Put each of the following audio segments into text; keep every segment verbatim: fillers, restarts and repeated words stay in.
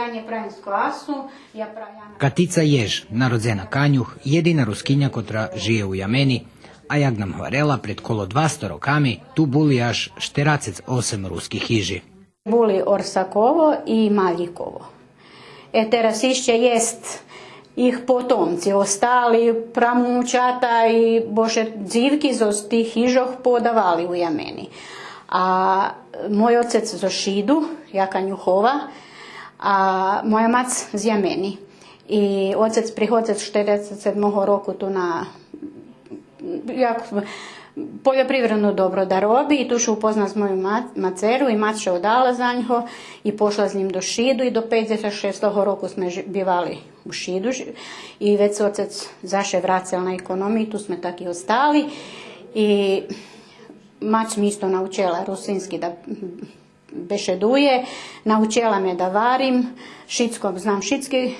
Я нє правим з квасу, я правя... Катица Єж, народзена Канюх, єдина Рускиня котра жиє у Ямени, а як нам гварела, пред коло двасто роками ту були аж штерацец осем руски хижи. Були Орсаково и Малїково. Е, тераз ище єст их потомци, остали прамунучата и, боже, дзивки зоз тих хижох подавали у Ямени. А мой оцец зоз Шиду, я Канюхова, а моя мац з Ямени. И оцец приходзец штерацец седмого року ту на як польопривредну добру да роби, и ту ше упозна з мою ма-, мацеру, и мац ше удала за нього, и пошла з нїм до Шиду, и до пейдзешат шестого року зме жи-, бивали у Шиду, жи-, и вец оцец заше врацел на економию, ту зме так и остали. И мац ми исто научела русински да бешедує, научела ме да варим, шицко знам, шицки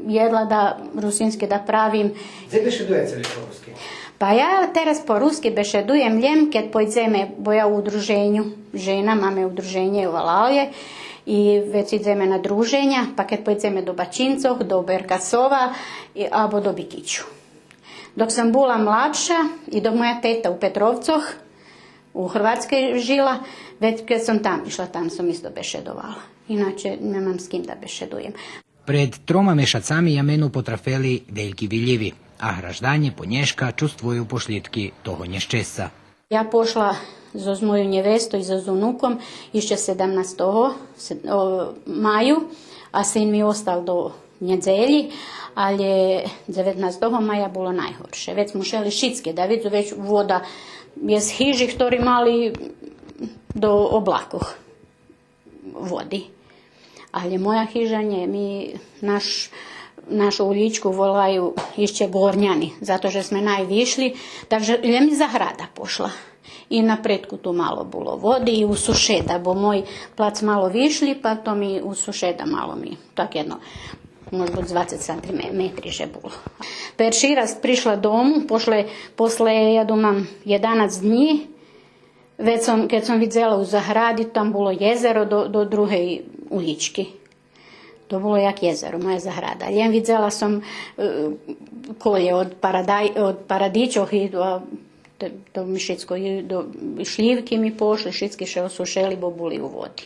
єдла да русински да правим. Дзе бешедуєце по руски? Па я тераз по руски бешедуєм лєм кед пойдземе, бо я у удруженю жена, маме удруженє у валалє и вец идземе на друженя, па кед пойдземе до Бачинцох, до Беркасова и, або до Бикичу. Док сом була младша и док моя тета у Петровцох, у Горватскей жила, вец кед сом там ишла, там сом исто бешедовала. Иначе нємам з ким да бешедуєм. Пред трома мешацами Ямену потрафели вельки вилїви, а гражданє по нєшка чувствую пошлїдки того нєщесца. Я пошла зоз мою нєвесту и зоз унуком ище седамнастого се-, о, маю, а син ми остал до нєдзелї, алє дзеветнастого мая було найгорше. Вец мушели шицки да видзу, вец вода, єст хижи хтори мали до облакох води. Алє моя хижа нє, ми наш, нашу улїчку волаю ище Горняни, зато же зме най вишли, так же лєм ми заграда пошла. И на предку ту мало було води и у сушеда, бо мой плац мало вишли, па то ми у сушеда мало ми, так єдно, може буц двацец сантиметри же було. Перши раз пришла дому, после, после, я думам, єданац днї, вец сом, кед сом видзела у загради, там було єзеро до, до другей улїчки. То було як єзеро, моя заграда. Лєм видзела сом, е, колє од парадай-, од парадичох и, а, то, то ми шицко и до шлївки ми пошли, шицки ше осушели, бо були у води.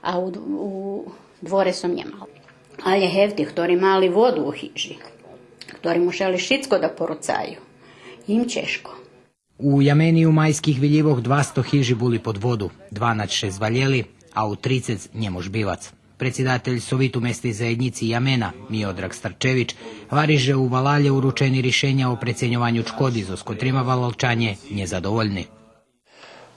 А у, у дворе сом нємала. Алє гевти, хтори мали воду у хижи, хтори мушели шицко да поруцаю, им чежко. У Ямени у майских вилївох двасто хижи були под воду, дванац ше звалєли, а у трицец нє мож бивац. Предсидатель Совиту местней заєднїци Ямена Миодраг Старчевич гвари же у валалє уручени ришеня о преценьованю чкоди зоз котрима валалчанє нє задовольни.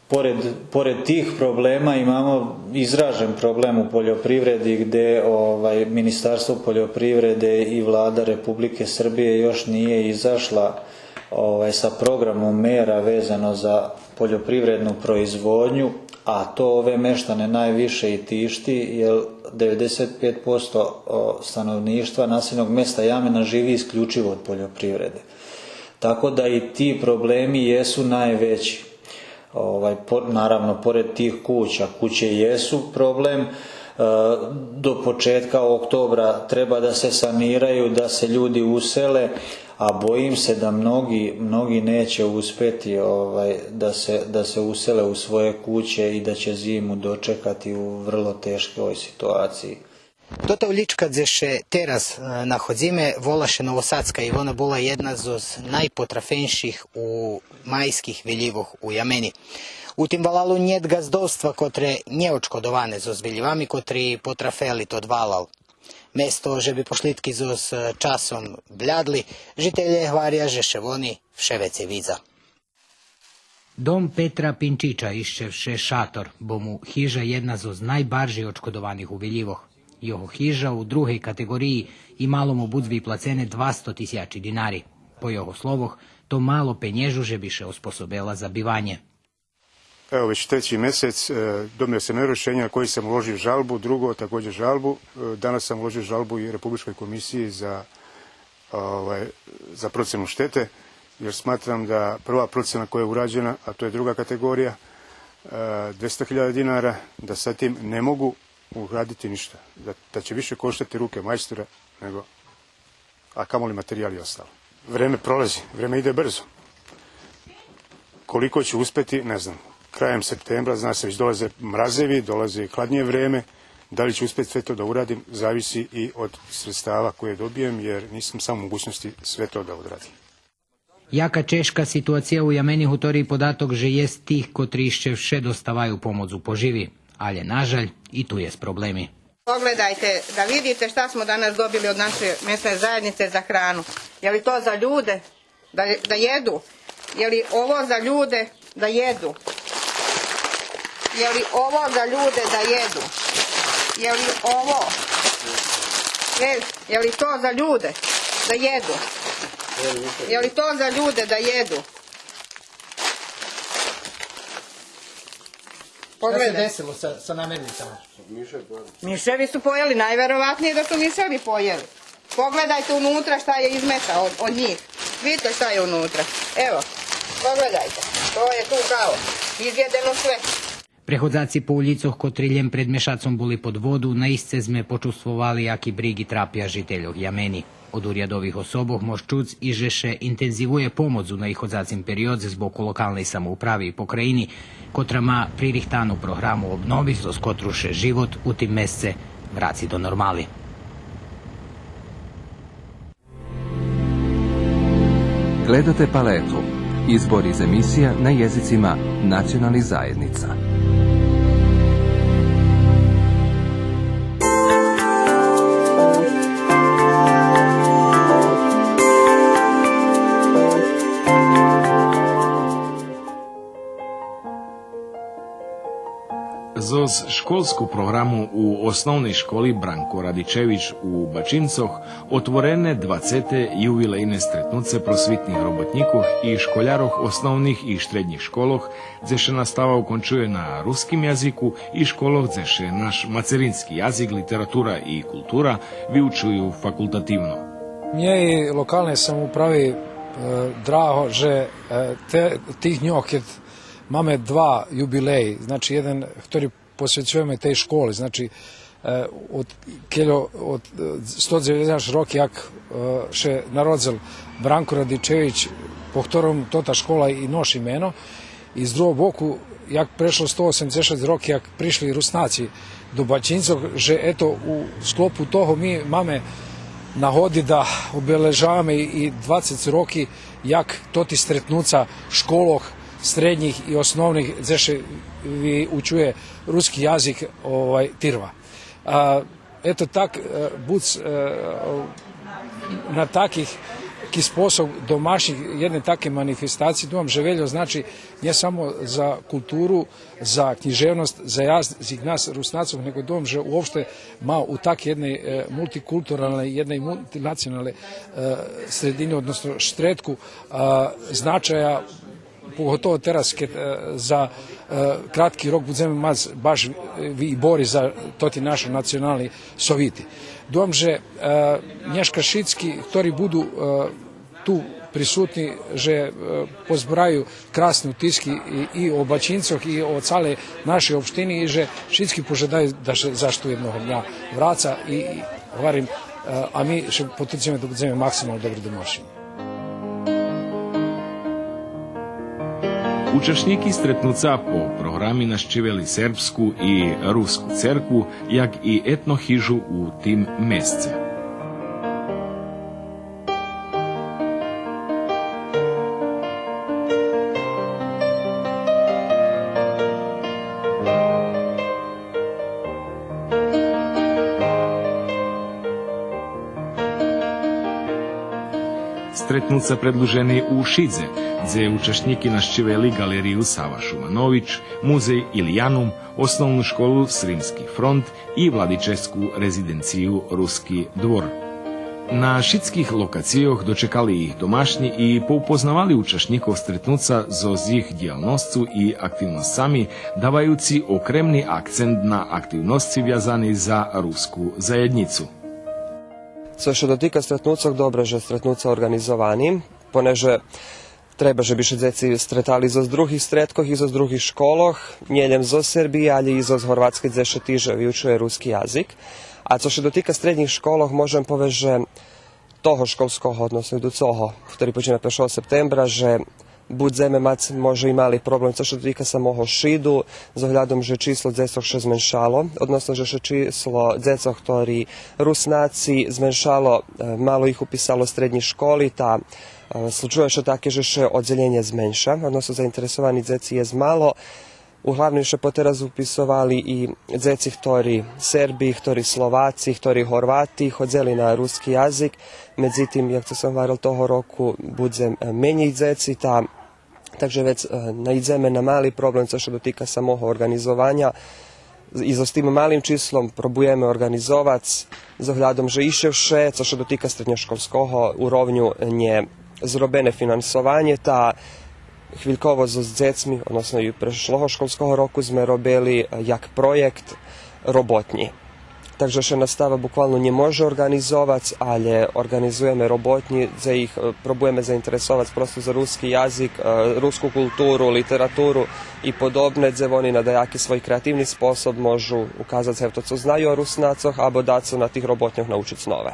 Pored, pored tih problema imamo izražen problem u poljoprivredi gde, ovaj, Ministarstvo poljoprivrede i Vlada Republike Srbije još nije izašla, ovaj, sa programom mera vezano za poljoprivrednu proizvodnju, a to ove meštane najviše i tišti, jer devedeset pet posto, o, stanovništva naseljenog mesta Jamena živi isključivo od poljoprivrede. Tako da i ti problemi jesu najveći. Ovaj, po-, naravno, pored tih kuća, kuće jesu problem, e, do početka oktobra treba da se saniraju, da se ljudi usele, a bojim se da mnogi, mnogi neće uspeti, ovaj, da se, da se usele u svoje kuće i da će zimu dočekati u vrlo teškoj situaciji. Тота улїчка дзе ше тераз, е, находзиме, вола ше Новосадска и вона була єдна зоз найпотрафенших у майских вилївох у Ямени. У тим валалу нєт ґаздовства котре нє очкодоване зоз вилївами котри потрафели тот валал. Место же би пошлїдки зоз, е, часом блядли, жителє гваря же ше вони вше вецей видза. Дом Петра Пинчича ище вше шатор, бо му хижа єдна зоз найбаржей очкодованих у вилївох. Його хижа у другей катеґориї и мало му буц виплацене двасто тисячи динари. По його словох, то мало пенєжу же би ше оспособела за биванє. Evo, već treći mesec, e, dobio sam jedno rješenje na koji sam uložio žalbu, drugo također žalbu. E, danas sam uložio žalbu i Republičkoj komisiji za, ovaj, za procjenu štete, jer smatram da prva procjena koja je urađena, a to je druga kategorija, e, dvesta hiljada dinara, da sa tim ne mogu Ugraditi ništa, da, da će više koštati ruke majstora nego, a kamoli materijal i ostalo. Vreme prolazi, vreme ide brzo. Koliko ću uspeti, ne znam. Krajem septembra, zna se, već dolaze mrazevi, dolazi hladnije vreme. Da li ću uspeti sve to da uradim, zavisi i od sredstava koje dobijem, jer nisam sam u mogućnosti sve to da odradim. Яка чежка ситуация у Ямени гутори и податок же єст тих котри ище вше доставаю помоц у поживи, алє, на жаль, и ту єст проблеми. Pogledajte, da vidite šta smo danas dobili od naše mesne zajednice za hranu. Je li to za ljude da, da jedu? Je li ovo za ljude da jedu? Je li ovo za ljude da jedu? Je li ovo? E, je li to za ljude da jedu? Je li to za ljude da jedu? Pogledaj. Šta se desilo sa, sa namirnicama? Miševi su pojeli, najverovatnije da su miševi pojeli. Pogledajte unutra šta je izmeta od, od njih. Vidite šta je unutra. Evo, pogledajte. To je tu kao izjedeno sve. Преходзаци по улїцох котри лєм пред мешацом були под воду, наисце зме почувствовали яки бриґи трапя жительох Ямени. Од урядових особох мож чуц и же ше интензивує помоц у наиходзацим периодзе з боку локалней самоуправи и покраїни, котра ма пририхтану програму обнови зоз котру ше живот у тим месце враци до нормали. Gledate Paletu, izbor iz emisija na jezicima nacionalnih zajednica. Зоз школску програму у Основней школи „Бранко Радичевич“ у Бачинцох отворене двацете ювилейне стретнуце просвитних роботнїкох и школярох основних и штреднїх школох, дзе ше настава укончує на руским язику, и школох дзе ше наш мацерински язик, литература и култура виучую факултативно. Мнє и локалней самоуправи, е, драго же, е, те, тих дньох, кед маме два юбилеї, значи, єден хтори посвецюєме тей школи, значи, е, од, кельо, од, е, сто дзеведзешат роки, як, е, ше народзел Бранко Радичевич, по хтором тота школа и ноши мено, и з другого боку, як прешло сто осемдзешат роки, як пришли Руснаци до Бачинцох, же ето у склопу того ми маме нагоди да обележаваме и двацец роки як тоти стретнуца школох, штреднїх и основних, дзе ше виучує руски язик, овай, тирва. А, ето так, е, буц, е, на таких, ки способ домашнїх, єдне таке манифестациї, думам же вельо значи нє само за културу, за кнїжевносц, за язик нас Руснацох, нєґо думам же уопште ма у так єдней, е, мултикултуралней, єдней мултинационалней, е, средини, односно штредку, а, значая, поготово тераз, кед, е, за, е, кратки рок будземе мац баш вибори за тоти нашо национални совити. Думам же, е, нєшка шицки, хтори буду, е, ту присутни, же, е, позбераю красни утиски и, и о Бачинцох, и о цалей нашей општини, и же шицки пожадаю да ше заш ту єдного дня враца и, и гварим, е, а ми ше потрудзиме да будземе максимално добри домашнї. Учашнїки стретнуца по програми нащивели сербску и руску церкву, як и етно хижу у тим месце. Стретнуца предлужени у Шидзе, дзе учашнїки нащивели ґалерию „Сава Шуманович“, музей „Илиянум“, Основну школу „Сримски фронт“ и владическу резиденцию „Руски двор“. На шицких локацийох дочекали их домашнї и поупознавали учашнїкох стретнуца зоз їх дїялносцу и активносцами, даваюци окремни акцент на активносци вязани за руску заєднїцу. Цо ше дотика стретнуцох, добре же стретнуца орґанизовани, понеже Треба же би ше дзеци стретали зоз других стредкох и зоз других школох, нє лєм зоз Сербиї, алє и зоз Горватскей, дзе ше тиж виучує руски язик. А цо ше дотика стреднїх школох, можем повесц же того школского, односно идуцого, хтори почина першого септембра, же будземе мац може и мали проблем цо ше дотика самого шиду, з оглядом же число дзецох ше зменшало, односно же ше число дзецох хтори Руснаци зменшало, е, мало их уписало стреднї школи, та, е, случує ше таке же ше оддзелєнє зменша, односно заинтересовани дзеци єст мало. Углавним ше потераз уписовали и дзеци хтори Серби, хтори Словаци, хтори Горвати, ходзели на руски язик. Медзитим, як цо сом гварел, того року будзе, е, менєй дзеци, та, так же вец, е, наидземе на мали проблем цо ше дотика самого орґанизованя. И зоз тим малим числом пробуєме орґанизовац, з оглядом же ище вше, цо ше дотика стредньошколского уровню, нє зробене финансованє, та хвильково зоз дзецми, односно и прешлого школского року зме робели, е, як проєкт роботнї. Так же ше настава буквално нє може орґанизовац, алє орґанизуєме роботнї, дзе их, е, пробуєме заинтересовац просто за руски язик, е, руску културу, литературу и подобне, дзе вони на даяки свой креативни способ можу указац гевто цо знаю о Руснацох, або дацо на тих роботньох научиц нове.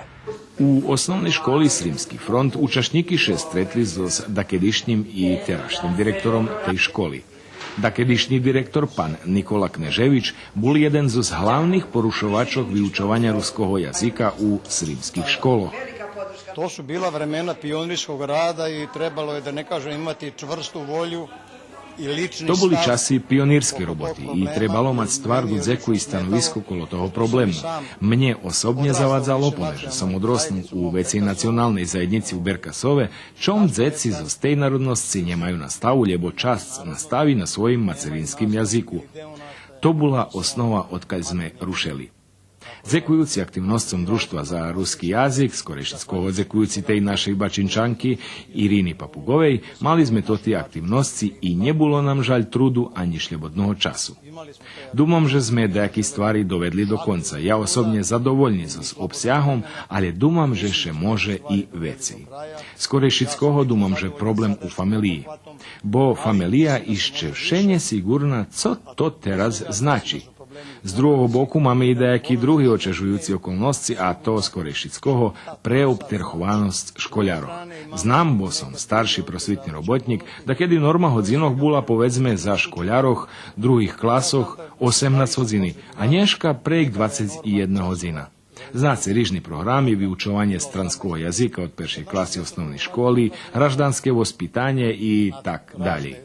У Основней школи Сримски фронт учашнїки ше стретли зоз дакедишнїм и терашнїм директором тей школи. Дакедишнї директор, пан Никола Кнежевич, бул єден зоз главних порушовачох виучованя руского язика у сримских школох. То su bila vremena pionirskog rada i trebalo je, da ne kažem, imati čvrstu volju. То були часи пионирскей роботи и требало мац тварду дзеку и становиско коло того проблему. Мнє особнє завадзало, понеже сом одроснул у вецей националней заєднїци у Беркасове, чом дзеци зоз тей народносци нємаю наставу лєбо часц настави на своїм мацеринским язику. То була основа одкаль зме рушели. Дзекуюци активносцом Дружтва за руски язик, скорешицкого дзекуюци тей нашей бачинчанки Ирини Папуговей, мали зме тоти активносци и нє було нам жаль труду анї шлєбодного часу. Думам же зме даяки ствари доведли до конца. Я особнє задовольни зоз обсягом, алє думам же ше може и вецей. Скорешицкого думам же проблем у фамелиї. Бо фамелия ище вше нє сиґурна цо то тераз значи. З другого боку, маме и даяки други очежуюци околносци, а то скорешицкого преобтерхованосц школярох. Знам, бо сом старши просвитни роботнїк, дакеди норма годзинох була, поведзме, за школярох других класох осемнац годзини, а нєшка прейґ двацец и єдна годзина. Знаце, рижни програми, виучованє странского язика од першей класи основней школи, гражданске воспитанє и так далєй.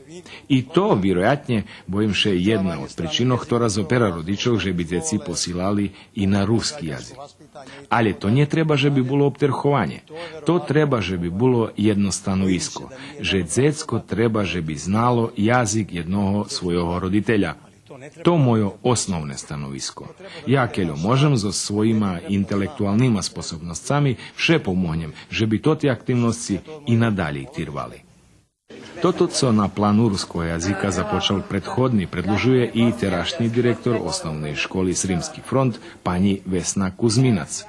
И то, вироятнє, боїм ше, єдна од причинох хтора зопера родичох же би дзеци посилали и на руски язик. Алє то нє треба же би було обтерхованє. То треба же би було єдно становиско, же дзецко треба же би знало язик єдного свойого родителя. То мойо основне становиско. Я, кельо можем, зоз своїма интелектуалнима способносцами вше помогнєм же би тоти активносци и надалєй тирвали. Тото цо на плану руского язика започал предходни, предлужує и терашнї директор Основней школи Сримски фронт, панї Весна Кузминац.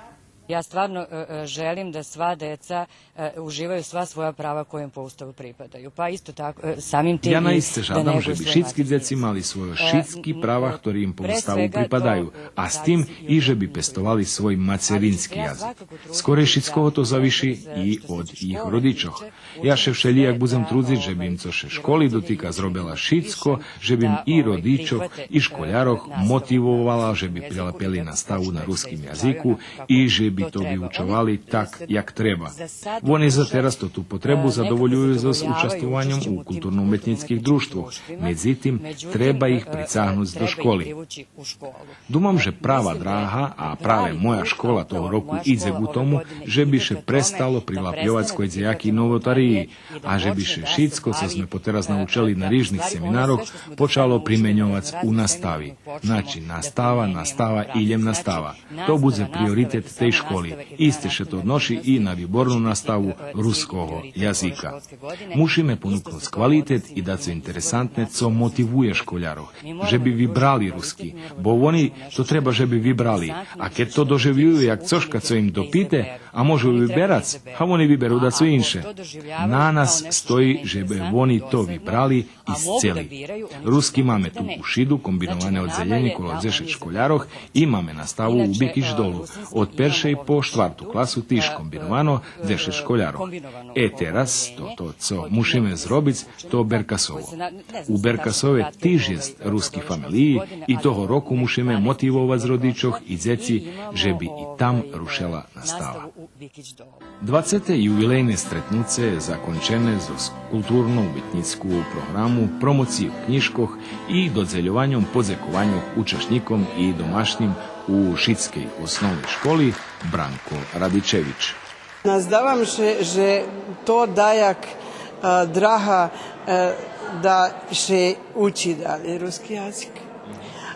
Ja stvarno, e, e, želim da sva deca, e, uživaju sva svoja prava koja im po Ustavu pripadaju. Pa isto tako, e, samim tim Я наисце жадам же би шицки дзеци мали свойо шицки права хтори им по Уставу припадаю, а з тим и же би пестовали свой мацерински язик. Скорешицкого то завиши и од їх родичох. Я ше вшелїяк будзем трудзиц же бим, цо ше школи дотика, зробела шицко же бим и родичох и школярох мотивовала же би прилапели наставу на руским язику и же би то виучовали так як треба. Вони за тераз тоту потребу задоволюю зоз участвованьом у културно-уметнїцких дружтвох, медзитим, треба их прицагнуц до школи. Думам же права драга, а праве моя школа того року идзе ґу тому же би ше престало прилапйовац кой дзеяки новотариї, а же би ше шицко цо зме потераз научели на рижних семинарох почало применьовац у настави. Значи, настава, настава и лєм настава. То будзе приоритет тей школи. Исте ше то одноши и на виборну наставу руского язика. Мушиме понукнуц квалитет и дацо интересантне цо мотивує школярох же би вибрали руски, бо вони то треба же би вибрали, а кед то доживюю як цошка цо им допите, А можу виберац, га вони виберу дацо инше. На нас стої же бе вони то вибрали и сцели. Руски маме ту у Шиду комбиноване оддзелєнє коло дзешец школярох и маме наставу у Бикич Долу. Од першей по штварту класу тиж комбиновано дзешец школярох. Е, тераз тото цо мушиме зробиц, то Беркасово. У Беркасове тиж єст руски фамелиї и того року мушиме мотивовац родичох и дзеци же би и там рушела настава. Двацете ювилейне стретнуце закончене зоз културно-уметнїцку програму, промоцию кнїжкох и додзельованьом подзекованьох учашнїком и домашнїм у Шицкей основней школи Бранко Радичевич. Наздавам ше же то даяк, а, драга, а, да ше учи далєй руски язик.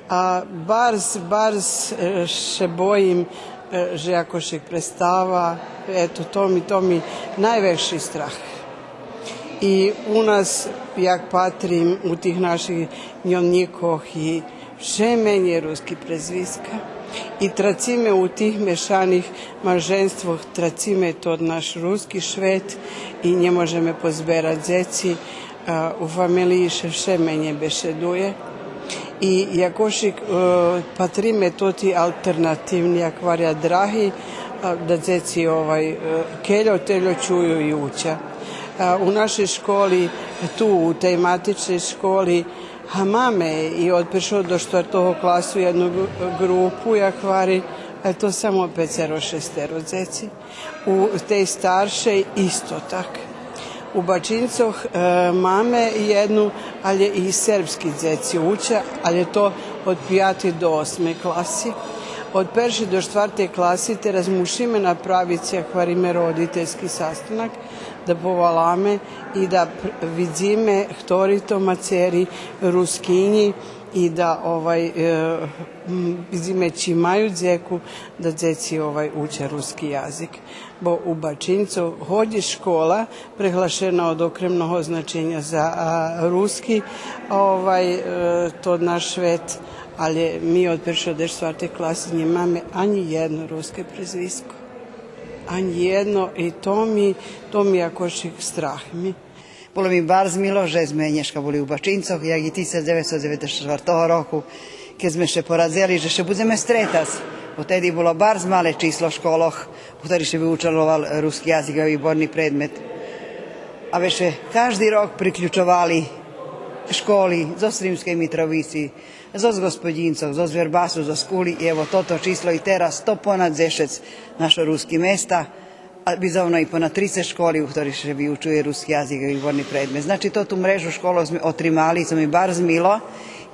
А барз, барз, е, ше боїм, е, же якошик престава, ето, то ми, то ми найвекши страх. И у нас, як патрим, у тих наших дньовнїкох и вше менєй руски презвиска. И трациме у тих мешаних малженствох, трациме тот наш руски швет и нє можеме позберац дзеци, а, у фамелиї ше вше менєй бешедує. И якошик, е, патриме тоти алтернативни, як гваря, драги, а, да дзеци, овай, е, кельо тельо чую и уча. А, у нашей школи, ту, у тей матичней школи, га маме и од першого до штвартого класу єдну ґ-, ґрупу, як гвари, а то само пецеро, шестеро дзеци. У тей старшей исто так. У Бачинцох, е, маме єдну, алє и сербски дзеци уча, алє то од пияти до осмей класи. Од першей до штвартей класи тераз мушиме направиц, як гвариме, родительски састанак, да поваламе и да пр-, видзиме хтори то мацери рускинї и да, овай, е, м, видзиме чи маю дзеку да дзеци, овай, уча руски язик. Бо у Бачинцох, гоч школа преглашена од окремного значеня за, а, руски, овай, е, то наш швет, алє ми од першей до штвартей класи нємаме анї єдно руске презвиско. Анї єдно, и то ми, то ми якошик страх ми. Було ми барз мило же зме нєшка були у Бачинцох, як и тисяч дзевецсто дзеведзешат штвартого року, кед зме ше порадзели же ше будземе стретац. Бо теди було барз мале число школох, у хторих ше би учаловал руски язик як виборни предмет. А вше кажди рок приключовали школи зоз Сримскей Митровици, зоз Господїнцох, зоз Вербасу, зоз Кули, и ево тото число и тераз, сто понад дзешец нашо руски места, а бизовно и понад трицец школи у хторих ше виучує руски язик як виборни предмет. Значи, тоту мрежу школох зме отримали, цо ми барз мило,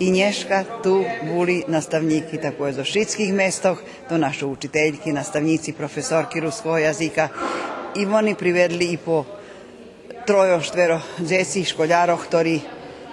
и нєшка ту були наставнїки такоє зоз шицких местох, то нашо учительки, наставнїци, професорки руского язика, и вони приведли и по тройо, штверо дзеци, школярох, хтори,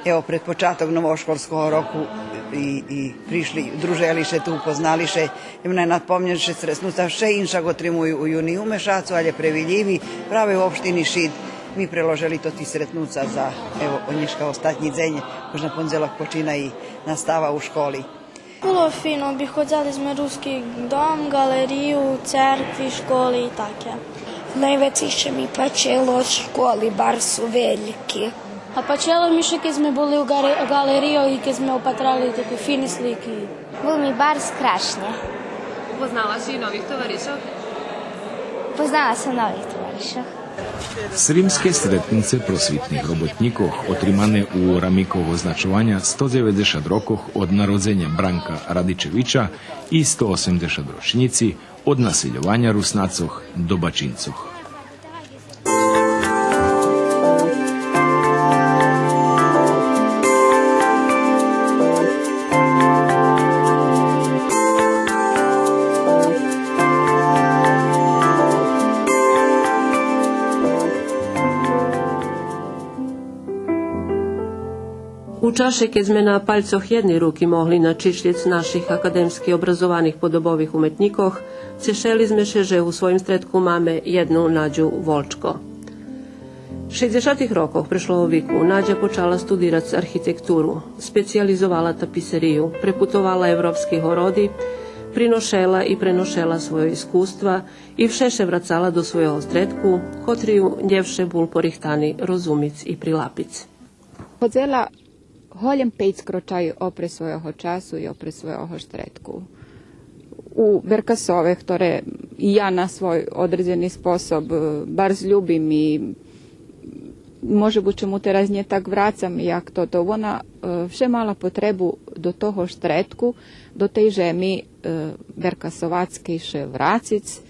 ево, пред початок новошколского року и, и пришли, дружели ше ту, упознали ше. Им най напомнєм же стретнуца вше иншак отримую у юнию мешацу, алє пре Вилїви, праве у општини Шид ми преложели тоти стретнуца за, ево, нєшка остатнї дзень, уж на пондзелок почина и настава у школи. Було фино, обиходзели зме Руски дом, ґалерию, церкви, школи и таке. Найвецей ше ми пачело школи, барз су вельки. А пачело ми ше кед зме були у ґаре-, ґалериї и кед зме опатрали таки фини слики. Було ми барз крашнє. Упознала ши и нових товаришох? Упознала сом нових товаришох. Сримске стретнуце просвитних роботнїкох, отримане у рамикох означованя сто дзеведзешат рокох од народзеня Бранка Радичевича и сто осемдзешат рочнїци од насельованя Руснацох до Бачинцох. У чаше кед зме на пальцох єдней руки могли начишлїц наших академски образованих подобових уметнїкох, цешели зме ше же у своїм стредку маме єдну Надю Волчко. Шейдзешатих рокох прешлого вику Надя почала студирац архитектуру, специялизовала таписерию, препутовала европски городи, Приношела и преношела свойо искуства и вше ше врацала до свойого штредку, котри ю нє вше бул порихтани розумиц и прилапиц. Ходзела голєм пейц крочай опре свойого часу и опре свойого штредку. У Беркасове, хторе и я на свой одредзени способ, е, барз любим и може буц ше му тераз нє так врацам як тото. Вона, е, вше мала потребу до того штредку, до тей жеми, е, беркасовацкей ше врациц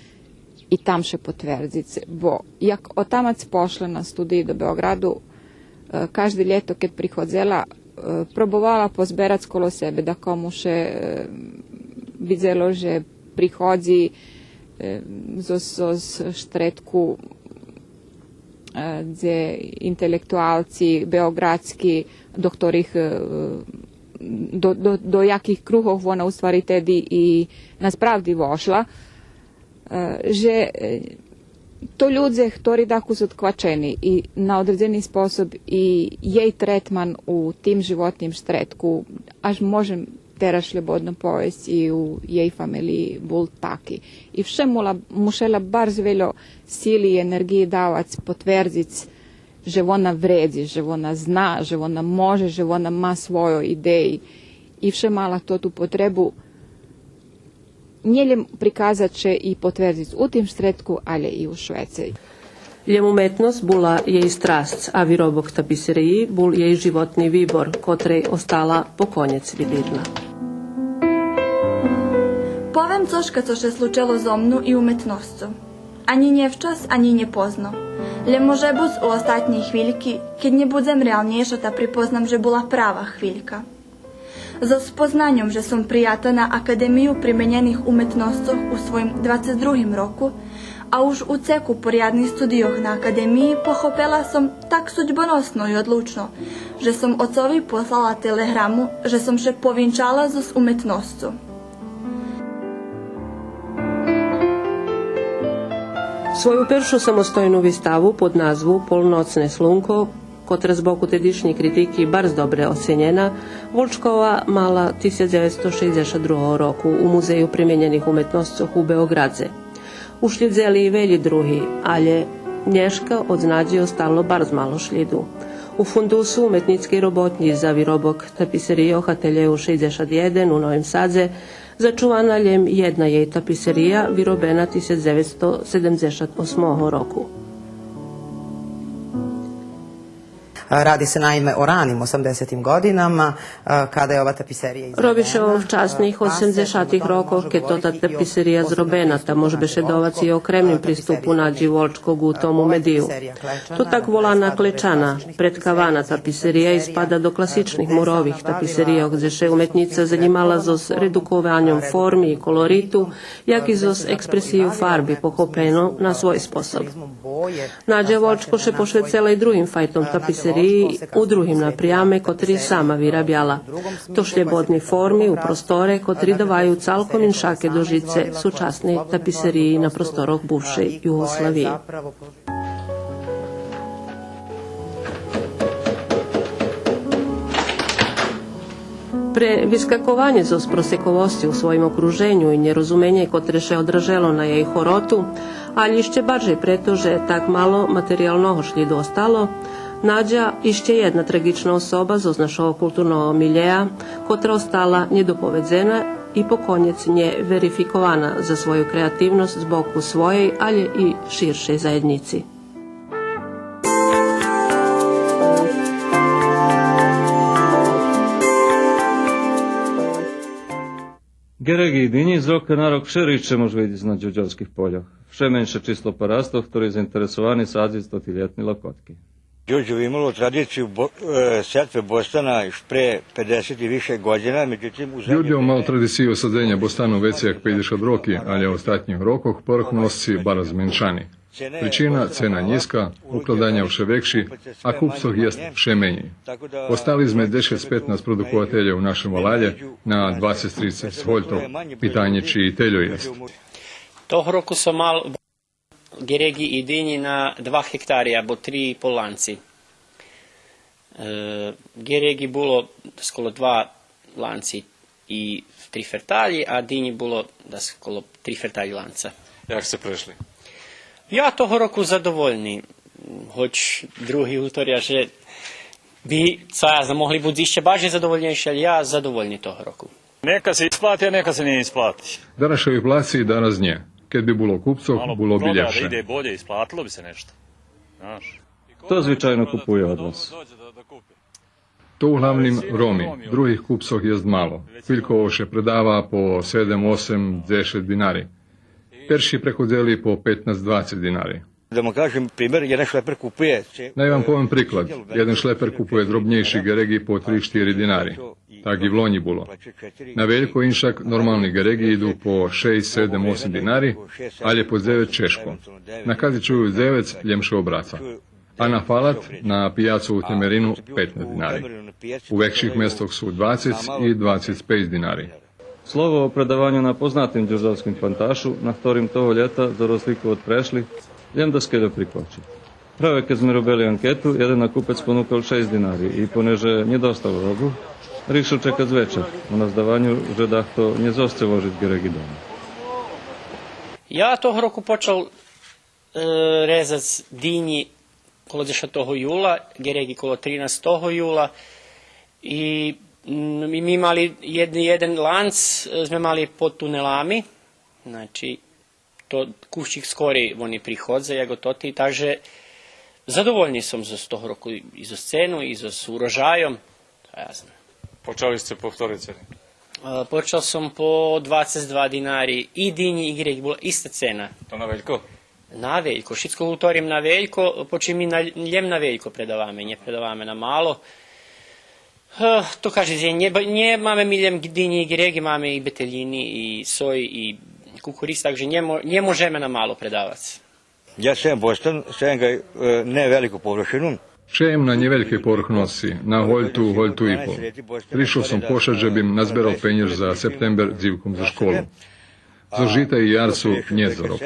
и там ше потвердзиц. Бо як отамац пошла на студиї до Беоґраду, е, кажде лєто кед приходзела, е, пробовала позберац коло себе дакому ше, е, видзело же приходзи, е, зоз, зоз штредку, е, дзе интелектуалци беоґрадски, до хторих, е, до, до, до яких кругох вона у ствари теди и насправди вошла, е, же, е, то людзе хтори дакус одквачени и на одредзени способ и єй третман у тим животним штредку, аж можем тераз шлєбодно повесц и у єй фамелиї бул таки. И вше мула, мушела барз вельо сили и енерґиї давац, потвердзиц же вона вредзи, же вона зна, же вона може, же вона ма свойо идеї. И вше мала тоту потребу нє лєм приказац ше и потвердзиц у тим штредку, алє и у швецей. Лєм уметносц була єй страсц, а виробок таписериї бул єй животни вибор, котрей остала по конєц видирна. Повем цошка цо ше случело зо мну и уметносцу. Анї нє вчас, анї нє позно. Лєм може буц у остатнєй хвильки, кед нє будзем реалнєйша та припознам же була права хвилька. Зоз спознаньом же сом прията на Академию применєних уметносцох у своїм двацец другим року, а уж у цеку порядних студийох на Академиї похопела сом так судьбоносно и одлучно, же сом оцови послала телеґраму же сом ше повинчала зоз уметносцу. Свою першу самостойну виставу под назву Полноцне слунко, котра з боку тедишнєй критики барз добре оценєна, Волчкова мала тисяч дзевецсто шейдзешат другого року у Музею применєних уметносцох у Беоґрадзе. Ушлїдзели и велї други, алє нєшка од Надї остало барз мало шлїду. У фундусу уметнїцкей роботнї за виробок таписерийох Ателєу шейдзешат єден у Новим Садзе зачувана лєм єдна єй таписерия, виробена тисяч дзевецсто седемдзешат осмого року. Radi se naime o ranim osamdesetim godinama, e, kada je ova tapiserija izvedena. Роби ше о вчасних осемдзешатих рокох, кед тота таписерия зробена, та мож бешедовац и о окремним приступу Надї Волчко ґу тому медию. То так волана клечана, предкавана таписерия испада до класичних мурових таписерийох, дзе ше уметнїца занїмала зоз редукованьом форми и колориту, як и зоз експресию фарби, похопену на свой способ. Надя Волчко ше пошвецела и другим файтом таписериї, у другим напряме, котри сама вирабяла. То шлєбодни форми у просторе, котри даваю цалком иншаке дожице сучасней таписериї на просторох бувшей Югославиї. Пре вискакованє зоз просековосци у своїм окруженю и нєрозуменє котре ше одражело на єй хороту, алє ище баржей прето же так мало материялного шлїду остало, Надя, ище єдна траґична особа зоз нашого културного милєя, котра остала нєдоповедзена и поконєц нєверификована за свою креативносц з боку своєй, алє и ширшей заєднїци. Гереґи и динї з рока на рок вше ридше мож видзиц на дюрдьовских польох. Вше менше число парастох, хтори заинтересовани садзиц тоти лєтни локотки. Дюрдьов имало традицию бо-, е, сетве бостана юж пре педесет и више година, медзитим у заднє... Дюрдьов мал традицию садзеня бостану вецей як пейдзешат роки, алє у остатнїх рокох порох носци барз зменшани. Причина, цена нїзка, укладаня вше векши, а купцох єст вше менєй. Остали зме дзешец-петнац продукователє у нашим валалє на двацец-трицец гольтох. Питанє чи и тельо єст. Того року сом мал гереґи и динї на два гектари або три и пол ланци. Е, гереґи було скоро два ланци. и три ферталї, а динї було дас коло три ферталї ланца. Як сце прешли? Я того року задовольни, гоч други гуторя же би, цо я знам, могли буц ище баш задовольнєйши, але я задовольни того року. Нека се исплати, а нека се нє исплати. Дараз ше виплаци, дараз нє. Кед би було купцох, було би лєпше. Мало прода да иде болє, исплатило би се нешто. Знаш. Хто звичайно купує од вас? То углавним Роми, других купцох єст мало. Велько ше предава по седем, осем, дзешец динари. Перши преходзели по петнац, двацец динари. Да вам кажем пример, єден шлепер купує. Най вам повем приклад. Єден шлепер купує дробнєйши ґереґи по три, штири динари. Так и влонї було. На велько иншак нормални ґереґи иду по шейсц, седем, осем динари, але по дзевец чежко. На кази чую дзевец, лєм ше обраца. А на фалат, на пияцу у Темерину, петнац динари. У векших местох су двацец и двацец пейц динари. Слово о предаваню на познатим дюрдьовским панташу, на хторим того лєта, за розлику од прешлих, лєм даскельо прикочи. Праве кед зме робели анкету, єден накупец понукал шейсц динари и понеже нє достал робу, ришел чекац вечар, у наздаваню же дахто нє зосце вожиц ґереґи дома. Я того року почал е, резац динї коло дзешатого юла, ґереґи коло тринастого юла. И, м, и ми мали єден, єден ланц, е, зме мали под тунелами. Значи, то кущик скорей вони приходза, як ототи, так же задовольни сом з, з того року и зоз цену, и зоз урожайом. Та я знам. Почали сце по хторей цени? Е, почал сом по двацец два динари и динї и ґереґи, була иста цена. То на велько? На велько, шицко гуторим на велько, почим ми на, лєм на велько предаваме, нє предаваме на мало. Е, то кажди дзень, нє, нє маме ми лєм динї и ґереґи, маме и бетелїни, и сой, и кукуриз, так же нє мо-, нє можеме на мало предавац. Я сеєм Бостон, сеєм га, е, не велику површину. Шеєм на нєвелькей поверхносци, на гольту, гольту и пол. Пришол сом пошац же бим назберал пенєж за септембер дзивком за школу. Зоз жита и ярцу нєт заробку.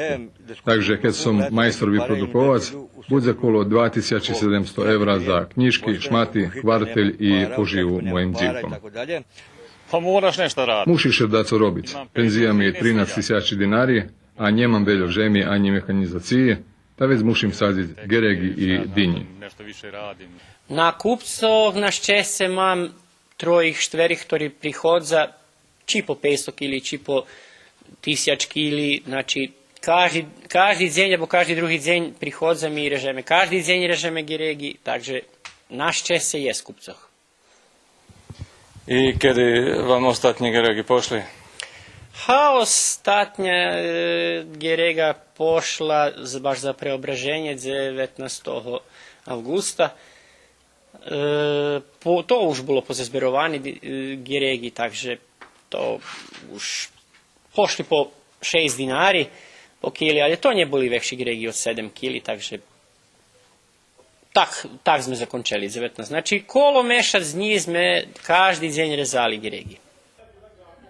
Так же кед сом майстор випродуковац, будзе коло два тисячи седемсто евра за кнїжки, шмати, квартель и поживу моїм дзивком. Па мораш нешто радиц. Муши ше дацо робиц. Пензия ми є тринац тисячи динари, а нємам вельо жеми анї механїзациї, та вец мушим садзиц ґереґи и динї. На купцох, на щесце, мам троїх, штверих, хтори приходза чи по пейсто кили, чи по тисяч кили, значи, кажди, кажди дзень або кажди други дзень приходза ми и режеме. Кажди дзень режеме ґереґи, так же на щесце єст купцох. И кеди вам остатнї ґереґи пошли? Га, остатня, е, ґереґа пошла з-, баш за Преображенє дзеветнастого авґуста. Е, по-, то уж було позазберовани ди-, е, ґереґи, так же то уж пошли по шейсц динари по кили, але то нє були векши ґереґи од седем кили, так же Так, так зме закончели дзеветнац. Значи, коло мешац днї зме кажди дзень резали ґереґи.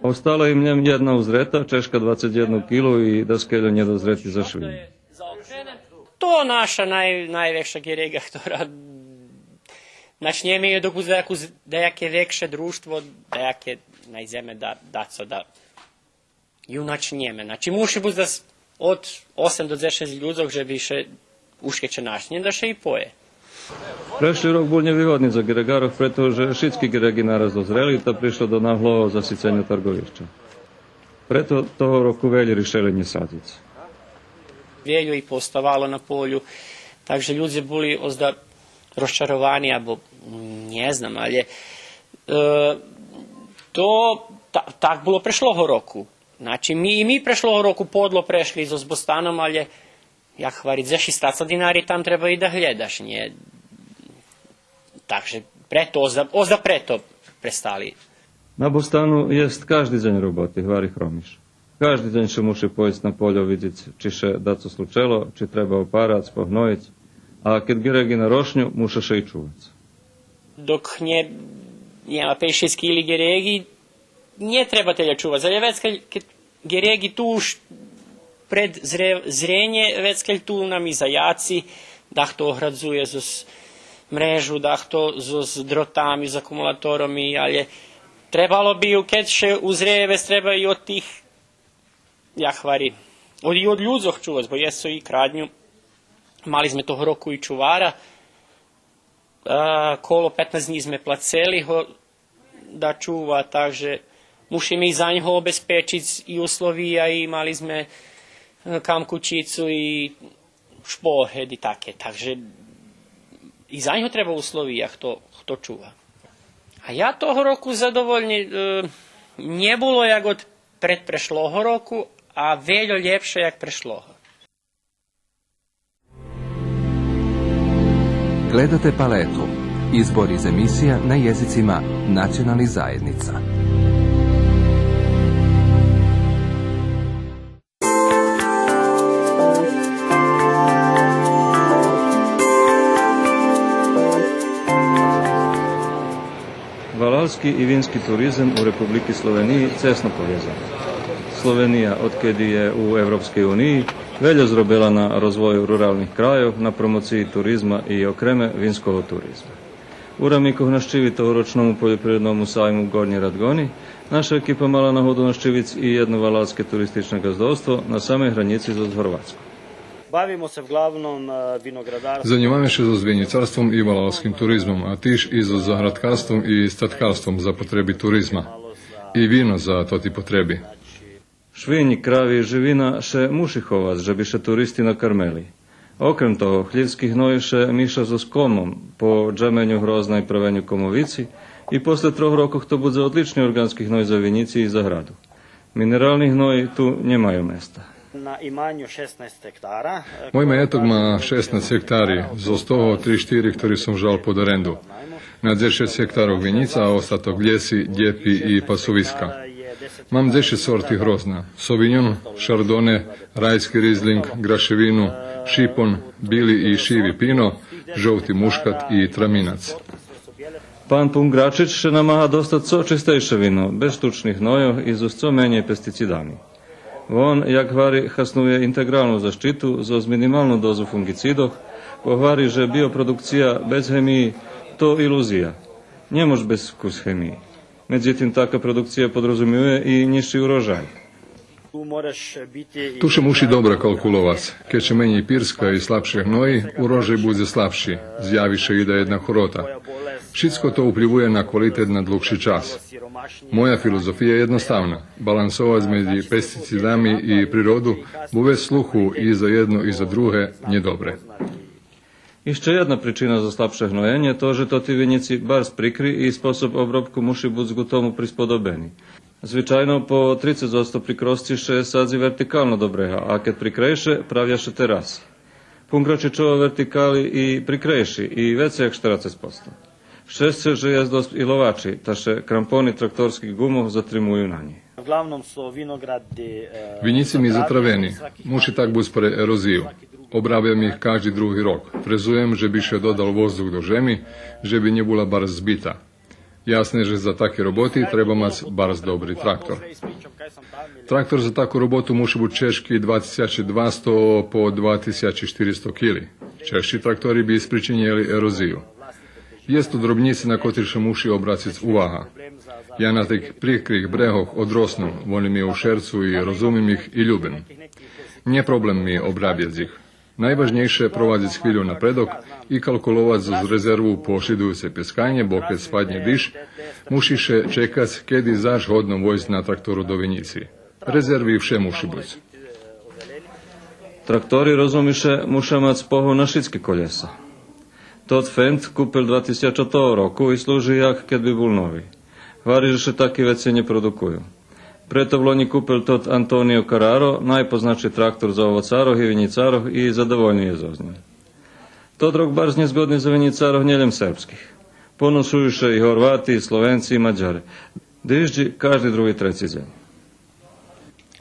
Остала им лєм єдна узрета, чежка двацец єдну килу и даскельо нєдозрети зашвиї. То наша най-, найвекша ґереґа, хтора, начнєме ю док будзе даяке, даяке векше дружтво, даяке найдземе да, дацо да. Иначе нєме. Значи, муши буц да с-, од осем до дзешец людзох же би ше ушкед ше начнє да ше и пое. Прешли рок бул нєвигодни за ґереґарох, прето же шицки ґереґи нараз дозрели, та пришло до наглого засиценя тарґовища. Прето того року велї ришели нє садзиц. Вельо и пооставало на полю, так же людзе були озда розчаровани, або нє знам, але, е, то та-, так було прешлого року. Значи, ми, и ми прешлого року подло прешли зоз Бостаном, але, як гвари, за шистнац динари там треба и да глєдаш, нє? Так же прето, озда, озда прето престали. На Бостану єст кажди дзень роботи, гвари Хромиш. Кажди дзень ше муши поїсц на польо видзиц чи ше дацо случело, чи треба опарац, погноїц, а кед ґереґи нарошню, муша ше и чувац. Док нє, нєма пейц-шейсц кили ґереґи, нє треба телє чувац, але вецка кед ґереґи ту уж пред зре-, зренє, вецка ту нам и заяци, дахто оградзує зоз мрежу, дахто зоз дротами, з акумулаторами, але Требало би, кед ше узрее, вец треба и од тих, як гвари, од, и од людзох чувац, бо єст цо и крадню. Мали зме того року и чувара, а, коло петнац днї зме плацели го да чува, так же мушиме и за нього обезпечиц и условия, и мали зме, е, кам кучицу и шпогет и таке. Так же и за нього треба условия хто, хто чува. А я того року задовольни, е, нє було як од предпрешлого року, а вельо лєпше як прешлого. Gledate Paletu, izbor iz emisija na jezicima nacionalnih zajednica. Валалски и вински туризем у Републики Словениї цесно повязани. Словения, одкеди є у Европскей униї, вельо зробела на розвою руралних крайох, на промоциї туризма и окреме винского туризма. У рамикох нащиви тогорочному польопривредному сайму в Горнєй Радгони наша екипа мала нагоду нащивиц и єдно валалске туристичне ґаздовство на самей гранїци зоз Горватском. Bavimo se uglavnom, e, vinogradarstvom. Занимаме ше зоз винїцарством и валалским туризмом, а тиж и зоз заградкарством и статкарством за потреби туризма. И вино за тоти потреби. Швинї, крави и живина ше муши ховац же би ше туристи накармели. Окрем того, хлївски гной ше миша зоз комом по джеменю грозна и правеню комовици и после трох рокох то будзе одлични орґански гной за винїци и заграду. Минерални гної ту нємаю места. Na imanju šesnaest hektara. Мой маєток ма шеснац гектари, зоз того три-штири хтори сом жал под оренду. На дзешец гектарох винїца, а остаток лєси, дєпи и пасовиска. Мам дзешец сорти грозна: совиньон, шардоне, райски ризлинґ, ґрашевину, шипон, били и шиви пино, жовти мушкат и траминац. Пан Пунґрачич ше намага достац цо чистейше вино, без штучних гнойох и зоз цо менєй пестицидами. Вон, як гвари, хаснує интеґралну защиту зоз минималну дозу фунґицидох, бо гвари же биопродукция без гемиї то илузия. Нє мож без кус гемиї. Медзитим, така продукция подрозумює и нїзши урожай. Ту ше муши добре калкуловац. Кед ше менєй пирска и слабше гної, урожай будзе слабши, зяви ше и даєдна хорота. Шицко то уплївує на квалитет на длугши час. Моя филозофия єдноставна: балансовац медзи пестицидами и природу, бо вец слуху и за єдно и за друге нє добре. Ище єдна причина за слабше гноєнє то же тоти винїци барз прикри и способ обробку муши буц ґу тому присподобени. Звичайно, по трицец одсто прикросци ше садзи вертикално до брега, а кед прикрейше, правя ше тераси. Пунґрачичове вертикали и прикрейши, и вецей як штерацец одсто. Щесце же єст досц иловачи, та ше крампони тракторских ґумох затримую на нєй. Uglavnom su vinogradi, e, Винїци ми затравени, муши так буц пре ерозию. Обрабям их кажди други рок. Фрезуєм же би ше додал воздух до жеми, же би нє була барз збита. Ясне же за таки роботи треба мац барз добри трактор. Трактор за таку роботу муши буц чежки два тисячи двасто по два тисячи штиристо кили. Чежши трактори би спричинєли ерозию. Єст ту дробнїци на котри ше муши обрациц увага. Я на тих прикрих брегох одроснум, вони ми у шерцу и розумим их и любим. Нє проблем ми обрабяц их. Найважнєйше провадзиц хвилю напредок и калкуловац зоз резерву по шлїдуюце пєсканє, бо кед спаднє диж, муши ше чекац кеди заш годно войсц на трактору до винїци. Резерви вше муши буц. Трактори, розуми ше, муша мац погон на шицки колєса. Тот Фенд купел два тисячатого року и служи як кед би бул нови. Гвари же ше таки вецей нє продукую. Прето влонї купел тот Антонио Караро, найпознатши трактор за овоцарох и винїцарох, и задовольни є зоз нїм. Тот рок барз нєзгодни за винїцарох нєлєм сербских. Поносую ше и Горвати, и Словенци, и Мадяре. Диждзи кажди други, треци дзень.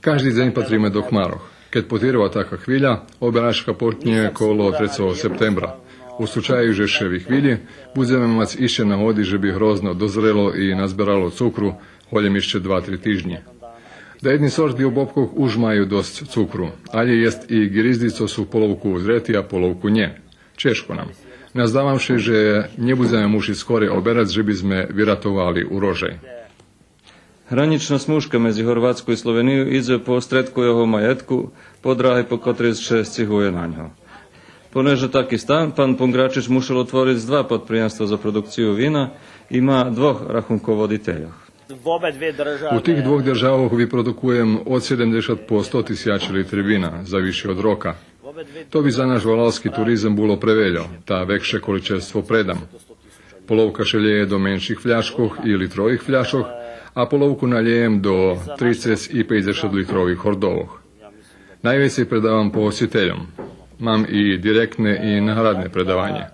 Кажди дзень патриме до хмарох. Кед потирва така хвиля, обераджка почнє коло трецого септембра. У случаю же ше вихвилї, будземе мац ище нагоди же би грозно дозрело и назберало цукру, голєм ище два-три тижнї. Даєдни сорти обобкох уж маю досц цукру, алє єст и ґиризди цо су половку узрети, а половку нє. Чежко нам. Наздавам ше же нє будземе мушиц скорей оберац же би зме виратовали урожай. Гранїчна смужка медзи Горватском и Словениєм идзе по стредку його маєтку, по драги по котрей ше сцигує на нього. Понеже таки стан, пан Понґрачич мушел отвориц два подприємства за продукцию вина и ма двох рахунководительох. У тих двох державох випродукуєм од седемдзешат по сто тисячи литри вина за више од рока. То би за наш валалски туризем було превельо, та векше количество предам. Половка ше лєє до менших фляшкох и литрових фляшох, а половку налєєм до трицец и пейдзешат литрових гордовох. Найвецей предавам погостительом. Мам и директне и наградне предаванє.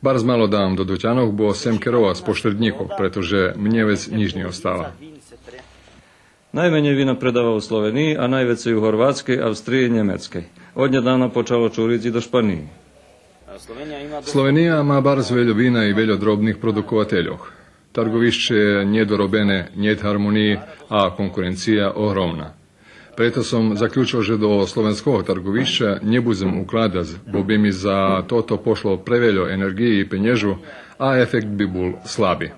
Барз мало давам до дутянох, бо сцем керовац пошреднїкох, прето же мнє вец нїч нє остава. Найменєй вина предава у Словениї, а найвецей у Горватскей, Австриї и Нємецкей. Однєдавна почало чуриц и до Шпаниї. Словения ма барз вельо вина и вельо дробних продуковательох. Тарговище нєдоробене, нєт гармониї, а конкуренция огромна. Прето сом заключел же до словенского тарговища нє будзем укладац, бо би ми за тото пошло превельо енерґиї и пенєжу, а ефект би бул слаби.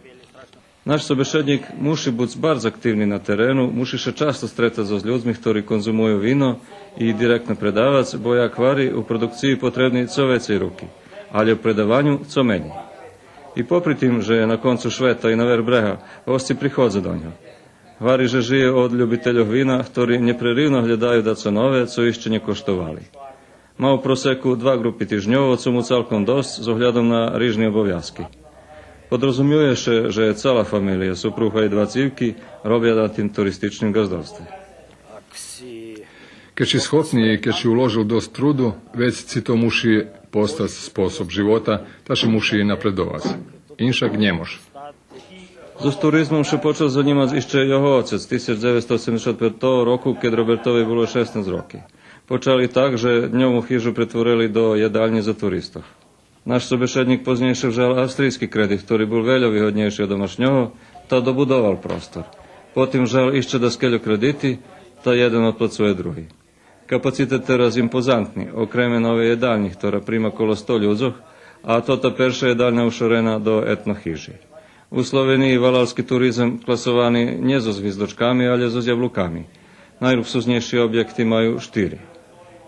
Наш собешеднїк муши буц барз активни на терену, муши ше часто стретац зоз людзми хтори конзумую вино и директно предавац, бо, як гвари, у продукциї потребни цо вецей руки, алє у предаваню цо менєй. И попри тим же на концу швета и на верх брега госци приходза до нього. Гвари же жиє од любительох вина, хтори нєпреривно глєдаю дацо нове, цо ище нє коштовали. Ма у просеку два ґрупи тижньово, цо му цалком досц з оглядом на рижни обовязки. Подрозумює ше же цала фамелия, супруга и два цивки, робя на тим туристичним ґаздовстве. Кед ши схопни и кед ши уложел досц труду, вец ци то муши постац способ живота, та ши муши напредовац. Иншак нє мож. Зоз туризмом ше почал занїмац ище його оцец тисяч дзевецсто седемдзешат петого року, кед Робертови було шеснац роки. Почали так же дньовну хижу претворели до єдальнї за туристох. Наш собешеднїк познєйше вжал австрийски кредит, хтори бул вельо вигоднєйши од домашнього, та добудовал простор. Потим вжал ище даскельо кредити, та єден одплацує други. Капацитет тераз импозантни, окреме новей єдальнї, хтора прима коло сто людзох, а тота перша єдальня ушорена до етно хижи. У Словениї валалски туризем класовани нє зоз гвиздочками, алє зоз яблуками. Найлуксузнєйши обєкти маю штири.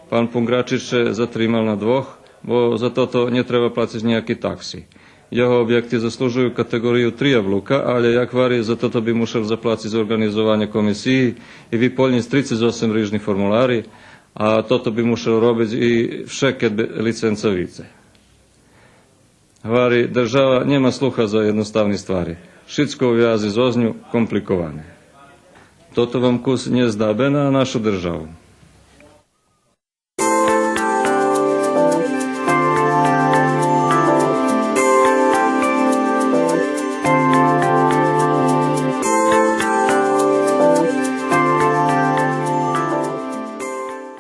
Пан Понґрачич ше затримал на двох, бо за тото нє треба плациц нїяки такси. Його обєкти заслужую катеґорию три яблука, алє, як гвари, за тото би мушел заплациц орґанизованє комисиї и виполнїц трицец осем рижних формулари, а тото би мушел робиц и вше кед би лиценца вице. Гвари, держава нєма слуха за єдноставни ствари. Шицко у вязи зоз ню компликоване. Тото вам кус нєздабе на нашу державу.